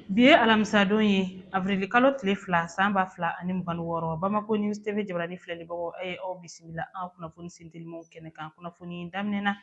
Bi ye alamisadon ye, avril kalo tile 2, san 2026. Bamako News TV jabarani filɛlibagaw, a ye aw bisimila an ka kunnafoni sentelimaw kɛnɛ kan. Kunnafoni daminɛ na,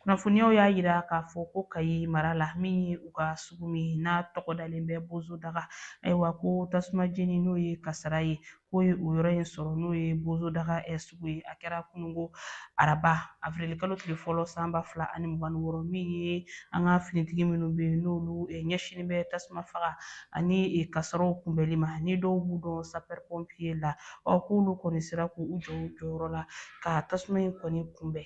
kunnafoniyaw y'a yira k'a fɔ ko Kayi mara la, min ye u ka sugu min n'a tɔgɔ dalen bɛ Bozo Daga, ayiwa, ko tasuma jeni, n'o ye kasara ye, k'o ye o yɔrɔ in sɔrɔ, n'o ye Bozo Daga sugu ye. A kɛra kununko araba, avril kalo tile fɔlɔ, san 2026. Min ye an ka finitigi minnu bɛ yen, n'olu ɲɛsinnen bɛ tasuma faga ani kasaraw kunbɛli ma, ni dɔw b'u dɔn sapeur pompier la, ɔ k'olu kɔni sera k'u jɔ u jɔyɔrɔ la ka tasuma in kɔni kunbɛn.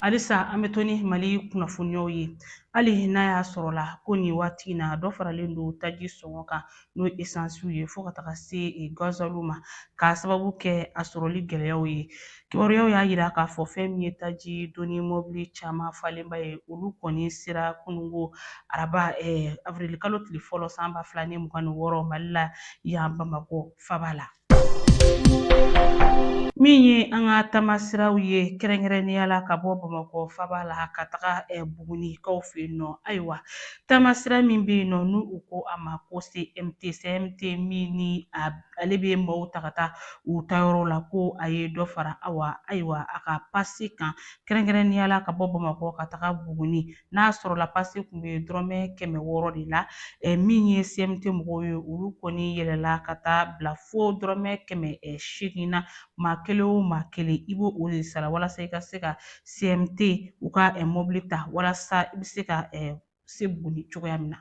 Halisa an bɛ to ni Mali kunnafoniyaw ye. Hali n'a y'a sɔrɔla ko nin waati in na dɔ faralen don taji sɔngɔ kan, n'o ye esansiw ye, fo ka taga se gazuwaliw ma, k'a sababu kɛ a sɔrɔli gɛlɛyaw ye, kibaruyaw y'a yira k'a fɔ fɛn min ye taji doni mɔbili caman falenba ye, olu kɔni sera kununko araba, avril kalo tile fɔlɔ, san 2026, Mali la yan, Bamakɔ faba la. Min ye an ka taamasiraw ye, kɛrɛnkɛrɛnnenya la ka bɔ Bamakɔ faba la ka taga Bugunikaw fɛ yen nɔ, ayiwa, taamasira min bɛ yen nɔ, n'u u ko a ma ko CMT, CMT min ni ale bɛ maaw ta ka taa u taayɔrɔ la, ko a ye dɔ fara awa, ayiwa, a ka pase kan, kɛrɛnkɛrɛnnenya la ka bɔ Bamakɔ ka taga Buguni. N'a sɔrɔla pase tun bɛ dɔrɔmɛ 600 de la, min ye CMT mɔgɔw ye, olu kɔni yɛlɛla ka taa bila fo dɔrɔmɛ 800 na. Maa kelen o maa kelen, i b'o o de sara walasa i ka se ka CMT u ka mɔbili ta, walasa i bɛ se ka se Buguni cogoya min na.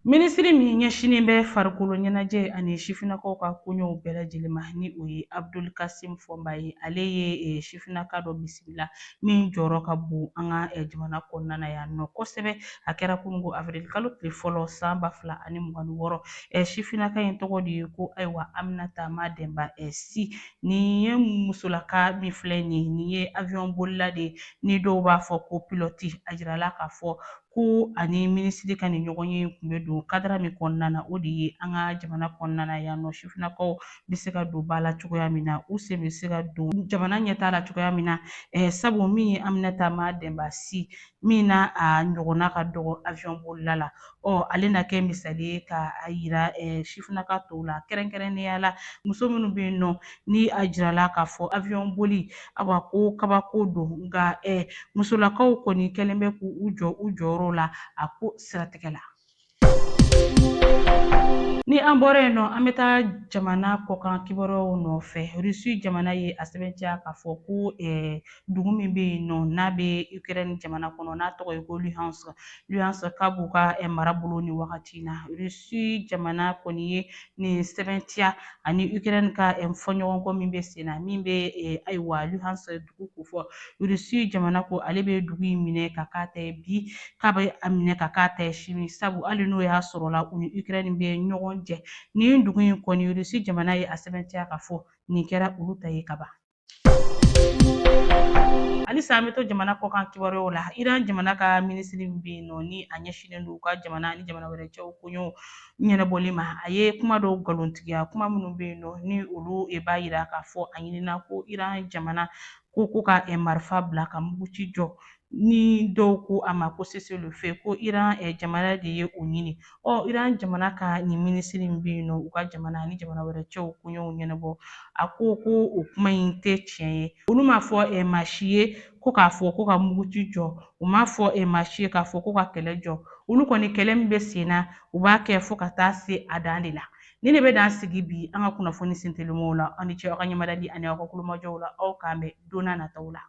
Minisiri min ɲɛsinnen bɛ farikolo ɲɛnajɛ ani sifinnakaw ka koɲɛw bɛɛ lajɛlen ma, ni o ye Abdul Kasim Fɔnba ye, ale ye sifinnaka dɔ bisimila min jɔyɔrɔ ka bon an ka jamana kɔnɔna na yan nɔ kosɛbɛ. A kɛra kununko avril kalo tile fɔlɔ, san 2026. Sifinnaka in tɔgɔ de ye ko, ayiwa, Aminata Madɛnba Si. Nin ye musolaka min filɛ nin ye, nin ye avion bolila de ye, ni dɔw b'a fɔ ko pilote. A jirala k'a fɔ ko ani minisiri ka nin ɲɔgɔn ye tun bɛ don kadara min kɔnɔna na, o de ye an ka jamana kɔnɔna na yan nɔ, sifinnakaw bɛ se ka don ba la cogoya min na, u sen bɛ se ka don jamana ɲɛtaa la cogoya min na. Sabu min ye Aminata Madɛnba Si min na a ɲɔgɔnna ka dɔgɔ avion bolila la, ɔ ale na kɛ misali ye ka a yira sifinnaka tɔw la, kɛrɛnkɛrɛnnenya la muso minnu bɛ yen nɔ, ni a jirala k'a fɔ avion boli, awa, ko kabako don, nka musolakaw kɔni kɛlen bɛ k'u jɔ u jɔyɔrɔ la a ko siratigɛ la. Ni an bɔra yen nɔ, an bɛ taa jamana kɔkan kibaruyaw nɔfɛ. Rusi jamana ye a sɛbɛntiya k'a fɔ ko dugu min bɛ yen nɔ, n'a bɛ Ukraine jamana kɔnɔ, n'a tɔgɔ ye ko Luhansk, Luhansk, k'a b'u ka mara bolo nin wagati in na. Rusi jamana kɔni ye nin sɛbɛntiya ani Ukraine ka fɔɲɔgɔnkɔ min bɛ sen na, min bɛ, ayiwa, Luhansk dugu ko fɔ. Rusi jamana ko ale bɛ dugu in minɛ ka k'a ta ye bi, k'a bɛ a minɛ ka k'a ta ye sini, sabu hali n'o y'a sɔrɔla u ni Ukraine bɛ ɲɔgɔn jɛ nin dugu in kɔni, Rusi jamana ye a sɛbɛntiya k'a fɔ nin kɛra olu ta ye ka ban. Halisa an bɛ to jamana kɔkan kibaruyaw la. Iran jamana ka minisiri min bɛ yen nɔ, ni a ɲɛsinnen don u ka jamana ni jamana wɛrɛ cɛw koɲɛw ɲɛnabɔli ma, a ye kuma dɔw nkalontigiya, kuma minnu bɛ yen nɔ, ni olu b'a yira k'a fɔ a ɲinina ko Iran jamana ko ka marifa bila, ka muguci jɔ, ni dɔw ko a ma ko cessez-le-feu, ko Iran jamana de ye o ɲini. Ɔ Iran jamana ka nin minisiri min bɛ yen nɔ, u ka jamana ni jamana wɛrɛ cɛw koɲɛw ɲɛnabɔ, a ko ko o kuma in tɛ tiɲɛ ye. Olu m'a fɔ maa si ye ko k'a fɔ ko ka muguci jɔ, u m'a fɔ maa si ye k'a fɔ ko ka kɛlɛ jɔ. Olu kɔni, kɛlɛ min bɛ sen na, u b'a kɛ fo ka taa se a dan de la. Ni ne bɛ dan sigi bi an ka kunnafoni sentelimaw la. Aw ni ce aw ka ɲɛmadali ani aw ka kulomajɔw la. Aw k'an bɛn don n'a nataw la.